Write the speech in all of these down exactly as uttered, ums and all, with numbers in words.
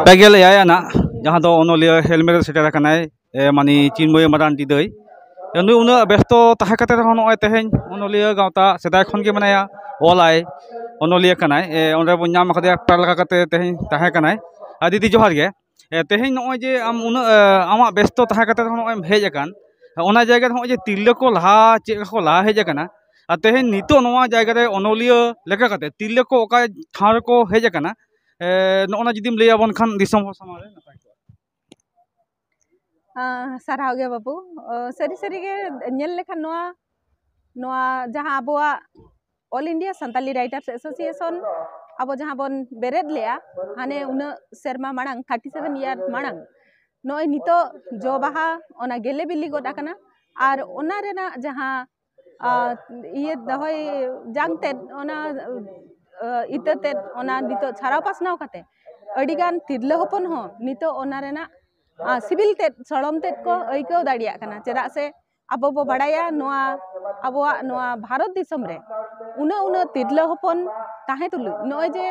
ᱯᱮ ᱜᱮᱞ ᱮᱭᱟᱭ ᱟᱱᱟᱜ, ᱡᱟᱦᱟᱸ ᱫᱚ ᱚᱱᱚᱞᱤᱭᱟᱹ ᱦᱮᱞᱢᱮᱴ ᱨᱮ ᱥᱮᱴᱮᱨ ᱟᱠᱟᱱᱟᱭ, ᱮ, ᱢᱟᱱᱤ ᱪᱤᱱᱢᱚᱭ ᱢᱟᱨᱟᱱᱰᱤ ᱫᱟᱹᱭ᱾ ᱱᱩᱭ ᱩᱱᱟᱹᱜ ᱵᱮᱥᱛᱚ ᱛᱟᱦᱮᱸ ᱠᱟᱛᱮ ᱨᱮᱦᱚᱸ ᱱᱚᱜᱼᱚᱭ ᱛᱮᱦᱮᱧ ᱚᱱᱚᱞᱤᱭᱟᱹ ᱜᱟᱶᱛᱟ ᱥᱮᱫᱟᱭ ᱠᱷᱚᱱ ᱜᱮ ᱢᱮᱱᱟᱭᱟ, ᱚᱞᱟᱭ, ᱚᱱᱚᱞᱤᱭᱟᱹ ᱠᱟᱱᱟᱭ᱾ ᱮ, ᱚᱸᱰᱮ ᱵᱚᱱ ᱧᱟᱢ ᱟᱠᱟᱫᱮᱭᱟ ᱯᱮᱲᱟ ᱞᱮᱠᱟ ᱠᱟᱛᱮ ᱛᱮᱦᱮᱧ ᱛᱟᱦᱮᱸ ᱠᱟᱱᱟᱭ᱾ ᱟᱨ ᱫᱤᱫᱤ, ᱡᱚᱦᱟᱨ ᱜᱮ᱾ ᱮ, ᱛᱮᱦᱮᱧ ᱱᱚᱜᱼᱚᱭ ᱡᱮ ᱟᱢ ᱩᱱᱟᱹᱜ, ᱮ, ᱟᱢᱟᱜ ᱵᱮᱥᱛᱚ ᱛᱟᱦᱮᱸ ᱠᱟᱛᱮ ᱨᱮᱦᱚᱸ ᱱᱚᱜᱼᱚᱭ ᱮᱢ ᱦᱮᱡ ᱟᱠᱟᱱ, ᱚᱱᱟ ᱡᱟᱭᱜᱟ ᱨᱮ ᱱᱚᱜᱼᱚᱭ ᱡᱮ ᱛᱤᱨᱞᱟᱹ ᱠᱚ ᱞᱟᱦᱟ ᱪᱮᱫ ᱞᱮᱠᱟ ᱠᱚ ᱞᱟᱦᱟ ᱦᱮᱡ ᱟᱠᱟᱱᱟ, ᱟᱨ ᱛᱮᱦᱮᱧ ᱱᱤᱛᱚᱜ ᱱᱚᱣᱟ ᱡᱟᱭᱜᱟ ᱨᱮ ᱚᱱᱚᱞᱤᱭᱟᱹ ᱞᱮᱠᱟ ᱠᱟᱛᱮ ᱛᱤᱨᱞᱟᱹ ᱠᱚ ᱚᱠᱟ ᱴᱷᱟᱶ ᱨᱮᱠᱚ ᱦᱮᱡ ᱟᱠᱟᱱᱟ, ᱮ, ᱱᱚᱜᱼᱚ ᱱᱟ ᱡᱩᱫᱤᱢ ᱞᱟᱹᱭ ᱟᱵᱚᱱ ᱠᱷᱟᱱ ᱫᱤᱥᱚᱢ ᱦᱚᱲ ᱥᱟᱢᱟᱝ ᱨᱮ ᱱᱟᱯᱟᱭ ᱠᱚᱜᱼᱟ᱾ ᱟᱸ, ᱥᱟᱨᱦᱟᱣ ᱜᱮ ᱵᱟᱹᱵᱩ᱾ ᱚ, ᱥᱟᱹᱨᱤ ᱥᱟᱹᱨᱤ ᱜᱮ ᱧᱮᱞ ᱞᱮᱠᱷᱟᱱ ᱱᱚᱣᱟ, ᱱᱚᱣᱟ ᱡᱟᱦᱟᱸ ᱟᱵᱚᱣᱟᱜ All India Santali Writers Association ᱟᱵᱚ ᱡᱟᱦᱟᱸ ᱵᱚᱱ ᱵᱮᱨᱮᱫ ᱞᱮᱜᱼᱟ, ᱦᱟᱱᱮ ᱩᱱᱟᱹᱜ ᱥᱮᱨᱢᱟ ᱢᱟᱲᱟᱝ, thirty seven year ᱢᱟᱲᱟᱝ, ᱱᱚᱜᱼᱚᱭ ᱱᱤᱛᱚᱜ ᱡᱚ ᱵᱟᱦᱟ ᱚᱱᱟ ᱜᱮᱞᱮ ᱵᱤᱞᱤ ᱜᱚᱫ ᱟᱠᱟᱱᱟ᱾ ᱟᱨ ᱚᱱᱟ ᱨᱮᱱᱟᱜ ᱡᱟᱦᱟᱸ, ᱟᱨ ᱤᱭᱟᱹ ᱫᱚᱦᱚᱭ ᱡᱟᱝ ᱛᱮᱫ, ᱚᱱᱟ, ᱟᱨ ᱤᱛᱟᱹ ᱛᱮᱫ, ᱚᱱᱟ ᱱᱤᱛᱚᱜ ᱪᱷᱟᱨᱟᱣ ᱯᱟᱥᱱᱟᱣ ᱠᱟᱛᱮ ᱟᱹᱰᱤᱜᱟᱱ ᱛᱤᱨᱞᱟᱹ ᱦᱚᱯᱚᱱ ᱦᱚᱸ ᱱᱤᱛᱚᱜ ᱚᱱᱟ ᱨᱮᱱᱟᱜ, ᱟᱨ ᱥᱤᱵᱤᱞ ᱛᱮᱫ, ᱥᱚᱲᱚᱢ ᱛᱮᱫ ᱠᱚ ᱟᱹᱭᱠᱟᱹᱣ ᱫᱟᱲᱮᱭᱟᱜ ᱠᱟᱱᱟ᱾ ᱪᱮᱫᱟᱜ ᱥᱮ ᱟᱵᱚ ᱵᱚ ᱵᱟᱲᱟᱭᱟ, ᱱᱚᱣᱟ ᱟᱵᱚᱣᱟᱜ ᱱᱚᱣᱟ ᱵᱷᱟᱨᱚᱛ ᱫᱤᱥᱚᱢ ᱨᱮ ᱩᱱᱟᱹᱜ ᱩᱱᱟᱹᱜ ᱛᱤᱨᱞᱟᱹ ᱦᱚᱯᱚᱱ ᱛᱟᱦᱮᱸ ᱛᱩᱞᱩᱡ, ᱱᱚᱜᱼᱚᱭ ᱡᱮ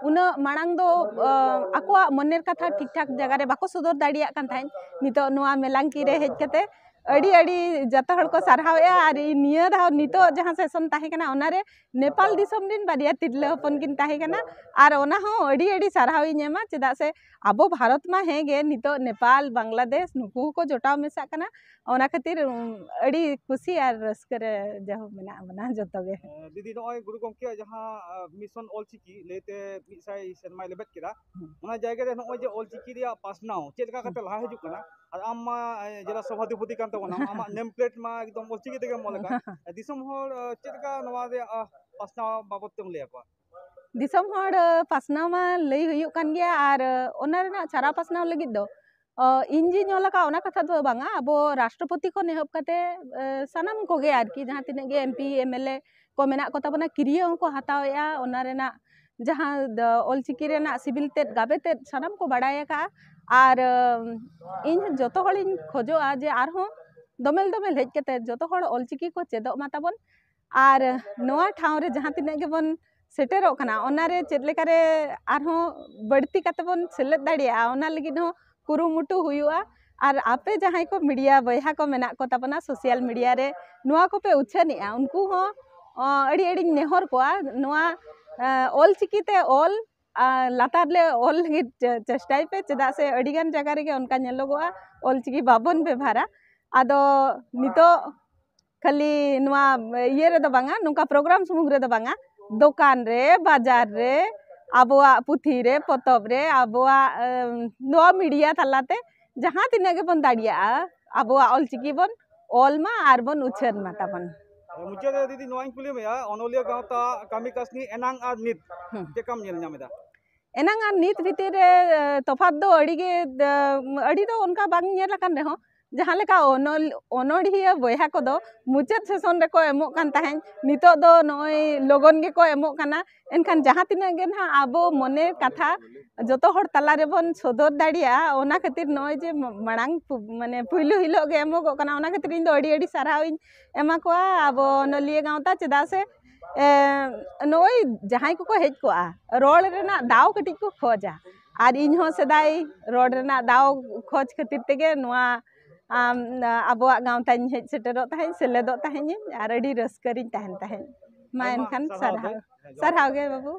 ᱩᱱᱟᱹᱜ ᱢᱟᱲᱟᱝ ᱫᱚ, ᱟᱸ, ᱟᱠᱚᱣᱟᱜ ᱢᱚᱱᱮᱨ ᱠᱟᱛᱷᱟ ᱴᱷᱤᱠ ᱴᱷᱟᱠ ᱡᱟᱭᱜᱟ ᱨᱮ ᱵᱟᱠᱚ ᱥᱚᱫᱚᱨ ᱫᱟᱲᱮᱭᱟᱜ ᱠᱟᱱ ᱛᱟᱦᱮᱸᱫ, ᱱᱤᱛᱚᱜ ᱱᱚᱣᱟ ᱢᱮᱞᱟᱝᱠᱤ ᱨᱮ ᱦᱮᱡ ᱠᱟᱛᱮ ᱟᱹᱰᱤ ᱟᱹᱰᱤ ᱡᱚᱛᱚ ᱦᱚᱲ ᱠᱚ ᱥᱟᱨᱦᱟᱣᱮᱫᱼᱟ᱾ ᱟᱨ ᱤᱧ ᱱᱤᱭᱟᱹ ᱫᱷᱟᱣ ᱱᱤᱛᱚᱜ ᱡᱟᱦᱟᱸ ᱥᱮᱥᱚᱱ ᱛᱟᱦᱮᱸ ᱠᱟᱱᱟ, ᱚᱱᱟᱨᱮ ᱱᱮᱯᱟᱞ ᱫᱤᱥᱚᱢ ᱨᱮᱱ ᱵᱟᱨᱭᱟ ᱛᱤᱨᱞᱟᱹ ᱦᱚᱯᱚᱱ ᱠᱤᱱ ᱛᱟᱦᱮᱸ ᱠᱟᱱᱟ, ᱟᱨ ᱚᱱᱟ ᱦᱚᱸ ᱟᱹᱰᱤ ᱟᱹᱰᱤ ᱥᱟᱨᱦᱟᱣ ᱤᱧ ᱮᱢᱟ᱾ ᱪᱮᱫᱟᱜ ᱥᱮ ᱟᱵᱚ ᱵᱷᱟᱨᱚᱛ ᱢᱟ ᱦᱮᱸ ᱜᱮ, ᱱᱤᱛᱚᱜ ᱱᱮᱯᱟᱞ, ᱵᱟᱝᱞᱟᱫᱮᱥ, ᱱᱩᱠᱩ ᱦᱚᱸᱠᱚ ᱡᱚᱴᱟᱣ ᱢᱮᱥᱟᱜ ᱠᱟᱱᱟ᱾ ᱚᱱᱟ ᱠᱷᱟᱹᱛᱤᱨ, ᱩᱢ, ᱟᱹᱰᱤ ᱠᱩᱥᱤ ᱟᱨ ᱨᱟᱹᱥᱠᱟᱹ ᱨᱮ ᱡᱟᱭᱦᱳᱠ ᱢᱮᱱᱟᱜ ᱵᱚᱱᱟ ᱡᱚᱛᱚ ᱜᱮ᱾ ᱮ, ᱫᱤᱫᱤ, ᱱᱚᱜᱼᱚᱭ ᱜᱩᱨᱩ ᱜᱚᱢᱠᱮᱭᱟᱜ ᱡᱟᱦᱟᱸ, ᱟ, ᱢᱤᱥᱚᱱ ᱚᱞᱪᱤᱠᱤ ᱞᱟᱹᱭᱛᱮ ᱢᱤᱫ ᱥᱟᱭ ᱥᱮᱨᱢᱟᱭ ᱞᱮᱵᱮᱫ ᱠᱮᱫᱟ, ᱦᱩᱸ᱾ ᱚᱱᱟ ᱡᱟᱭᱜᱟ ᱨᱮ ᱱᱚᱜᱼᱚᱭ ᱡᱮ ᱚᱞᱪᱤᱠᱤ ᱨᱮᱭᱟᱜ ᱯᱟᱥᱱᱟᱣ ᱪᱮᱫ ᱞᱮᱠᱟ ᱠᱟᱛᱮ ᱦᱩᱸ᱾ ᱞᱟᱦᱟ ᱦᱤᱡᱩᱜ ᱠᱟᱱᱟ, ᱟᱨ ᱟᱢ ᱢᱟ, ᱮ, ᱡᱮᱞᱟ ᱥᱚᱵᱷᱟᱫᱷᱤᱯᱚᱛᱤ ᱠᱟᱱ ᱛᱟᱵᱚᱱᱟᱢ, ᱟᱢᱟᱜ ᱱᱮᱢ ᱯᱞᱮᱴ ᱢᱟ ᱮᱠᱫᱚᱢ ᱚᱞᱪᱤᱠᱤ ᱛᱮᱜᱮᱢ ᱚᱞ ᱟᱠᱟᱫ᱾ ᱫᱤᱥᱚᱢ ᱦᱚᱲ, ᱮ, ᱪᱮᱫ ᱞᱮᱠᱟ ᱱᱚᱣᱟ ᱨᱮᱭᱟᱜ, ᱟ, ᱯᱟᱥᱱᱟᱣ ᱵᱟᱵᱚᱛ ᱛᱮᱢ ᱞᱟᱹᱭ ᱟᱠᱚᱣᱟ? ᱫᱤᱥᱚᱢ ᱦᱚᱲ, ᱮ, ᱯᱟᱥᱱᱟᱣ ᱢᱟ ᱞᱟᱹᱭ ᱦᱩᱭᱩᱜ ᱠᱟᱱ ᱜᱮᱭᱟ, ᱟᱨ, ᱮ, ᱚᱱᱟ ᱨᱮᱱᱟᱜ ᱪᱷᱟᱨᱟᱣ ᱯᱟᱥᱱᱟᱣ ᱞᱟᱹᱜᱤᱫ ᱫᱚ, ᱚ, ᱤᱧ ᱡᱮᱧ ᱚᱞ ᱟᱠᱟᱫ ᱚᱱᱟ ᱠᱟᱛᱷᱟ ᱫᱚ ᱵᱟᱝᱟ, ᱟᱵᱚ ᱨᱟᱥᱴᱨᱚᱯᱚᱛᱤ ᱠᱷᱚᱱ ᱮᱦᱚᱵ ᱠᱟᱛᱮ, ᱮ, ᱥᱟᱱᱟᱢ ᱠᱚᱜᱮ ᱟᱨᱠᱤ, ᱡᱟᱦᱟᱸ ᱛᱤᱱᱟᱹᱜ ᱜᱮ M P, M L A ᱠᱚ ᱢᱮᱱᱟᱜ ᱠᱚ ᱛᱟᱵᱚᱱᱟ, ᱠᱤᱨᱭᱟᱹ ᱦᱚᱸᱠᱚ ᱦᱟᱛᱟᱣᱮᱫᱼᱟ᱾ ᱚᱱᱟ ᱨᱮᱱᱟᱜ ᱡᱟᱦᱟᱸ ᱫᱚ ᱚᱞᱪᱤᱠᱤ ᱨᱮᱱᱟᱜ ᱥᱤᱵᱤᱞ ᱛᱮᱫ, ᱜᱟᱵᱮ ᱛᱮᱫ ᱥᱟᱱᱟᱢ ᱠᱚ ᱵᱟᱲᱟᱭ ᱟᱠᱟᱫᱼᱟ᱾ ᱟᱨ, ᱮᱢ, ᱤᱧ ᱡᱚᱛᱚ ᱦᱚᱲᱤᱧ ᱠᱷᱚᱡᱚᱜᱼᱟ ᱡᱮ ᱟᱨᱦᱚᱸ ᱫᱚᱢᱮᱞ ᱫᱚᱢᱮᱞ ᱦᱮᱡ ᱠᱟᱛᱮ ᱡᱚᱛᱚ ᱦᱚᱲ ᱚᱞᱪᱤᱠᱤ ᱠᱚ ᱪᱮᱫᱚᱜ ᱢᱟ ᱛᱟᱵᱚᱱ᱾ ᱟᱨ ᱱᱚᱣᱟ ᱴᱷᱟᱶ ᱨᱮ ᱡᱟᱦᱟᱸ ᱛᱤᱱᱟᱹᱜ ᱜᱮᱵᱚᱱ ᱥᱮᱴᱮᱨᱚᱜ ᱠᱟᱱᱟ, ᱚᱱᱟᱨᱮ ᱪᱮᱫ ᱞᱮᱠᱟᱨᱮ ᱟᱨᱦᱚᱸ ᱵᱟᱹᱲᱛᱤ ᱠᱟᱛᱮ ᱵᱚᱱ ᱥᱮᱞᱮᱫ ᱫᱟᱲᱮᱭᱟᱜᱼᱟ, ᱚᱱᱟ ᱞᱟᱹᱜᱤᱫ ᱦᱚᱸ ᱠᱩᱨᱩᱢᱩᱴᱩ ᱦᱩᱭᱩᱜᱼᱟ᱾ ᱟᱨ ᱟᱯᱮ ᱡᱟᱦᱟᱸᱭ ᱠᱚ ᱢᱤᱰᱤᱭᱟ ᱵᱚᱭᱦᱟ ᱠᱚ ᱢᱮᱱᱟᱜ ᱠᱚ ᱛᱟᱵᱚᱱᱟ, ᱥᱳᱥᱟᱞ ᱢᱤᱰᱤᱭᱟ ᱨᱮ ᱱᱚᱣᱟ ᱠᱚᱯᱮ ᱩᱪᱷᱟᱹᱱᱮᱜᱼᱟ, ᱩᱱᱠᱩ ᱦᱚᱸ ᱚ, ᱟᱹᱰᱤ ᱟᱹᱰᱤᱧ ᱱᱮᱦᱚᱨ ᱠᱚᱣᱟ, ᱱᱚᱣᱟ ᱚᱞ ᱪᱤᱠᱤ ᱛᱮ ᱚᱞ ᱟᱨ ᱞᱟᱛᱟᱨ ᱞᱮ ᱚᱞ ᱞᱟᱹᱜᱤᱫ ᱪᱮ- ᱪᱮᱥᱴᱟᱭ ᱯᱮ, ᱪᱮᱫᱟᱜ ᱥᱮ ᱟᱹᱰᱤᱜᱟᱱ ᱡᱟᱭᱜᱟ ᱨᱮᱜᱮ ᱚᱱᱠᱟ ᱧᱮᱞᱚᱜᱚᱜᱼᱟ ᱚᱞ ᱪᱤᱠᱤ ᱵᱟᱵᱚᱱ ᱵᱮᱵᱷᱟᱨᱟ᱾ ᱟᱫᱚ ᱱᱤᱛᱚᱜ ᱠᱷᱟᱹᱞᱤ ᱱᱚᱣᱟ ᱤᱭᱟᱹ ᱨᱮᱫᱚ ᱵᱟᱝᱟ, ᱱᱚᱝᱠᱟ ᱯᱨᱳᱜᱨᱟᱢ ᱥᱩᱢᱩᱝ ᱨᱮᱫᱚ ᱵᱟᱝᱟ, ᱫᱚᱠᱟᱱ ᱨᱮ, ᱵᱟᱡᱟᱨ ᱨᱮ, ᱟᱵᱚᱣᱟᱜ ᱯᱩᱛᱷᱤ ᱨᱮ, ᱯᱚᱛᱚᱵ ᱨᱮ, ᱟᱵᱚᱣᱟᱜ ᱮᱢ, ᱱᱚᱣᱟ ᱢᱤᱰᱤᱭᱟ ᱛᱟᱞᱟᱛᱮ ᱡᱟᱦᱟᱸ ᱛᱤᱱᱟᱹᱜ ᱜᱮᱵᱚᱱ ᱫᱟᱲᱮᱭᱟᱜᱼᱟ, ᱟᱵᱚᱣᱟᱜ ᱚᱞ ᱪᱤᱠᱤ ᱵᱚᱱ ᱚᱞ ᱢᱟ ᱟᱨ ᱵᱚᱱ ᱩᱪᱷᱟᱹᱱ ᱢᱟ ᱛᱟᱵᱚᱱ᱾ ᱢᱩᱪᱟᱹᱫ ᱨᱮ ᱫᱤᱫᱤ, ᱱᱚᱣᱟᱧ ᱠᱩᱞᱤ ᱢᱮᱭᱟ, ᱚᱱᱚᱞᱤᱭᱟᱹ ᱜᱟᱶᱛᱟ ᱠᱟᱹᱢᱤ ᱠᱟᱹᱥᱱᱤ ᱮᱱᱟᱝ ᱟᱨ ᱱᱤᱛ ᱦᱩᱸ᱾ ᱪᱮᱫ ᱞᱮᱠᱟᱢ ᱧᱮᱞ ᱧᱟᱢ ᱮᱫᱟ? ᱮᱱᱟᱝ ᱟᱨ ᱱᱤᱛ ᱵᱷᱤᱛᱤᱨ ᱨᱮ ᱮ, ᱛᱚᱯᱷᱟᱛ ᱫᱚ ᱟᱹᱰᱤ ᱜᱮ ᱮ, ᱟᱹᱰᱤ ᱫᱚ ᱚᱱᱠᱟ ᱵᱟᱝ ᱧᱮᱞ ᱟᱠᱟᱱ ᱨᱮᱦᱚᱸ, ᱡᱟᱦᱟᱸ ᱞᱮᱠᱟ ᱚᱱᱚᱞ ᱚᱱᱚᱲᱦᱤᱭᱟᱹ ᱵᱚᱭᱦᱟ ᱠᱚᱫᱚ ᱢᱩᱪᱟᱹᱫ ᱥᱮᱥᱚᱱ ᱨᱮᱠᱚ ᱮᱢᱚᱜ ᱠᱟᱱ ᱛᱟᱦᱮᱸᱫ, ᱱᱤᱛᱚᱜ ᱫᱚ ᱱᱚᱜᱼᱚᱭ ᱞᱚᱜᱚᱱ ᱜᱮᱠᱚ ᱮᱢᱚᱜ ᱠᱟᱱᱟ᱾ ᱮᱱᱠᱷᱟᱱ ᱡᱟᱦᱟᱸ ᱛᱤᱱᱟᱹᱜ ᱜᱮ ᱱᱟᱦᱟᱜ ᱟᱵᱚ ᱢᱚᱱᱮ ᱠᱟᱛᱷᱟ ᱡᱚᱛᱚ ᱦᱚᱲ ᱛᱟᱞᱟ ᱨᱮᱵᱚᱱ ᱥᱚᱫᱚᱨ ᱫᱟᱲᱮᱭᱟᱜᱼᱟ, ᱚᱱᱟ ᱠᱷᱟᱹᱛᱤᱨ ᱱᱚᱜᱼᱚᱭ ᱡᱮ ᱢᱟᱲᱟᱝ ᱯᱩ- ᱢᱟᱱᱮ ᱯᱩᱭᱞᱩ ᱦᱤᱞᱳᱜ ᱜᱮ ᱮᱢᱚᱜᱚᱜ ᱠᱟᱱᱟ, ᱚᱱᱟ ᱠᱷᱟᱹᱛᱤᱨ ᱤᱧ ᱫᱚ ᱟᱹᱰᱤ ᱟᱹᱰᱤ ᱥᱟᱨᱦᱟᱣ ᱤᱧ ᱮᱢᱟ ᱠᱚᱣᱟ ᱟᱵᱚ ᱚᱱᱚᱞᱤᱭᱟᱹ ᱜᱟᱶᱛᱟ, ᱪᱮᱫᱟᱜ ᱥᱮ ᱮ, ᱱᱚᱜᱼᱚᱭ ᱡᱟᱦᱟᱸᱭ ᱠᱚᱠᱚ ᱦᱮᱡ ᱠᱚᱜᱼᱟ, ᱨᱚᱲ ᱨᱮᱱᱟᱜ ᱫᱟᱣ ᱠᱟᱹᱴᱤᱡ ᱠᱚ ᱠᱷᱚᱡᱟ᱾ ᱟᱨ ᱤᱧ ᱦᱚᱸ ᱥᱮᱫᱟᱭ ᱨᱚᱲ ᱨᱮᱱᱟᱜ ᱫᱟᱣ ᱠᱷᱚᱡᱽ ᱠᱷᱟᱹᱛᱤᱨ ᱛᱮᱜᱮ ᱱᱚᱣᱟ ᱟᱢ, ᱟᱵᱚᱣᱟᱜ ᱜᱟᱶᱛᱟᱧ ᱦᱮᱡ ᱥᱮᱴᱮᱨᱚᱜ ᱛᱟᱦᱮᱸᱫ, ᱥᱮᱞᱮᱫᱚᱜ ᱛᱟᱦᱮᱸᱫ ᱤᱧ, ᱟᱨ ᱟᱹᱰᱤ ᱨᱟᱹᱥᱠᱟᱹ ᱨᱤᱧ ᱛᱟᱦᱮᱱ ᱛᱟᱦᱮᱸᱫ᱾ ᱢᱟ ᱟᱭᱢᱟ ᱮᱱᱠᱷᱟᱱ ᱥᱟᱨᱦᱟᱣ ᱥᱟᱨᱦᱟᱣ᱾ ᱫᱟᱹᱭ᱾ ᱦᱮᱸ, ᱡᱚᱦᱟᱨ᱾ ᱥᱟᱨᱦᱟᱣ ᱜᱮ ᱵᱟᱹᱵᱩ᱾